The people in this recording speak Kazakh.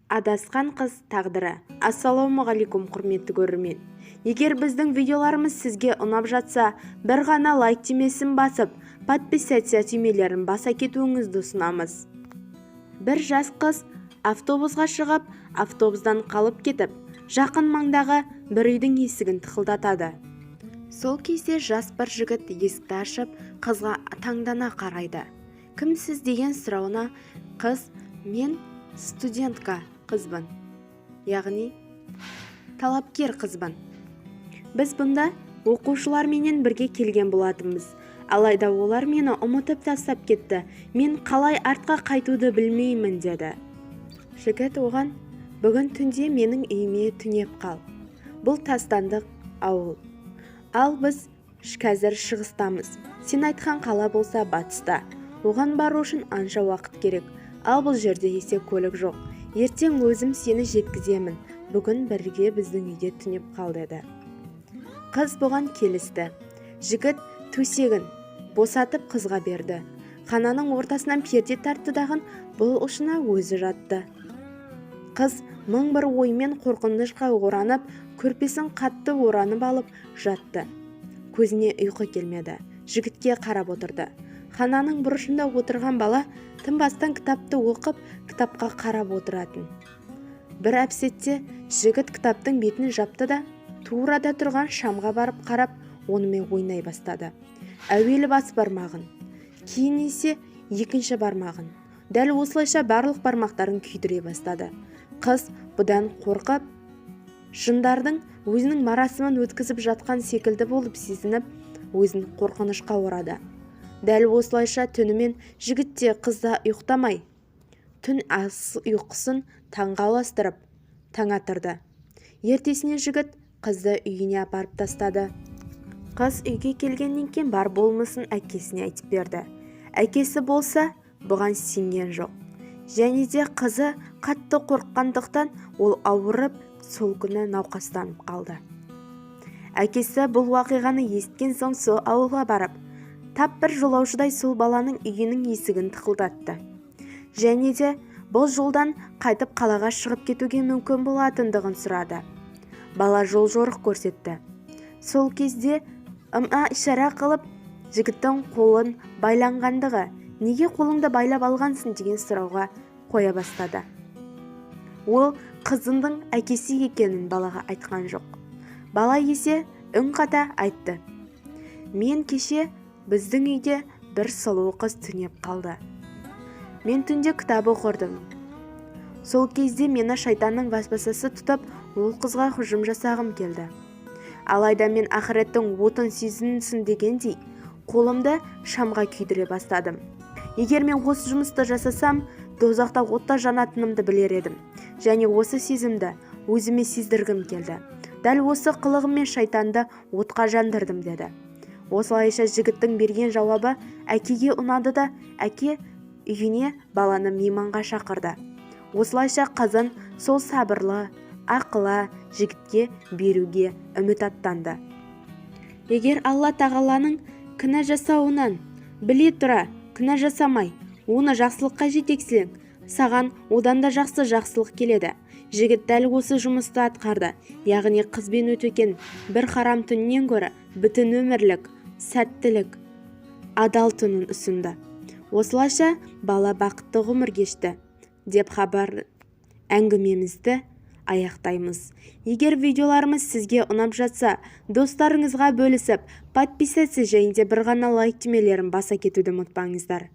Адасқан қыз тағдыры. Ассалаумағалейкум, құрметті көрермен! Егер біздің видеоларымыз сізге ұнап жатса, бір ғана лайк түймесін басып, подписаться түймелерін баса кетуіңізді ұсынамыз. Бір жас қыз автобусға шығып, автобустан қалып кетіп, жақын маңдағы бір үйдің есігін тықылдатады. Сол кезде жас бір жігіт есікті ашып, қызға таңдана қарайды. «Кімсіз?» деген сұрауына қыз: «Мен студентка қызбын, яғни талапкер қызбын. Біз бұнда оқушыларменен бірге келген болатынбыз, алайда олар мені ұмытып тастап кетті. Мен қалай артқа қайтуды білмеймін», – деді. Жігіт оған: «Бүгін түнде менің үйіме түнеп қал. Бұл тастандық ауыл, ал біз қазір шығыстамыз. Сен айтқан қала болса, батыста. Оған бару үшін анша уақыт керек, ал бұл жерде есе көлік жоқ. Ертең өзім сені жеткіземін. Бүгін бірге біздің үйде түнеп қал», – деді. Қыз бұған келісті. Жігіт төсегін босатып, қызға берді. Хананың ортасынан перде тартты дағын, бұл ұшына өзі жатты. Қыз мың бір оймен қорқынышқа оранып, көрпесін қатты оранып алып жатты. Көзіне ұйқы келмеді, жігітке қарап отырды. Хананың бұрышында отырған бала тынбастан кітапты оқып, кітапқа қарап отыратын. Бір әпсетте жігіт кітаптың бетін жапты да, турада тұрған шамға барып қарап, онымен ойнай бастады. Әуелі бас бармағын, кейін есе екінші бармағын, дәл осылайша барлық бармақтарын күйдіре бастады. Қыз бұдан қорқып, жындардың өзінің марасымын өткізіп жатқан секілді болып сезініп, өзін қорқынышқа орады. Дәл осылайша түнімен жігіт те, қыз да ұйықтамай, түн ұйқысын таңға ұластырып, таң атырды. Ертесіне жігіт қызды үйіне апарып тастады. Қыз үйге келгеннен кейін бар болмысын әкесіне айтып берді. Әкесі болса, бұған сенген жоқ және де қызы қатты қорыққандықтан, ол ауырып, сол күні науқастанып қалды. Әкесі бұл уақиғаны есіткен соң, сол ауылға барып, тап бір жолаушыдай сол баланың үйінің есігін тықылдатты және де бұл жолдан қайтып қалаға шығып кетуге мүмкін болатындығын сұрады. Бала жол жорық көрсетті. Сол кезде ым ишара қылып, жігіттің қолын байланғандығы, «Неге қолыңды байлап алғансың?» деген сұрауға қоя бастады. Ол қызының әкесі екенін балаға айтқан жоқ. Бала есе үн қата айтты: «Мен кеше біздің үйде бір сұлу қыз түнеп қалды. Мен түнде кітап оқырдым. Сол кезде мені шайтанның васвасасы тұтып, ол қызға hүжім жасағым келді. Алайда мен ақыреттің отын сезінсін дегендей, қолымды шамға күйдіре бастадым. Егер мен осы жұмысты жасасам, дозақта отта жанатынымды білер едім және осы сезімді өзіме сездіргім келді. Дәл осы қылығыммен шайтанды отқа жандырдым», – деді. Осылайша жігіттің берген жауабы әкеге ұнады да, әке үйіне баланы мейманға шақырды. Осылайша қызын сол сабырлы, ақылы жігітке беруге үміт аттанды. Егер Алла Тағаланың кінә жасауынан біле тұра күнә жасамай, оны жақсылыққа жетексең, саған одан да жақсы жақсылық келеді. Жігіт дәл осы жұмысты атқарды, яғни қызбен өткен бір харам түннен гөрі бүтін өмірлік сәттілік, адал түнін ұсынды. Осылайша бала бақытты ғұмыр кешті деп хабар әңгімемізді аяқтаймыз. Егер видеоларымыз сізге ұнап жатса, достарыңызға бөлісіп, подписаться және де бір ғана лайк түймелерін баса кетуді ұмытпаңыздар.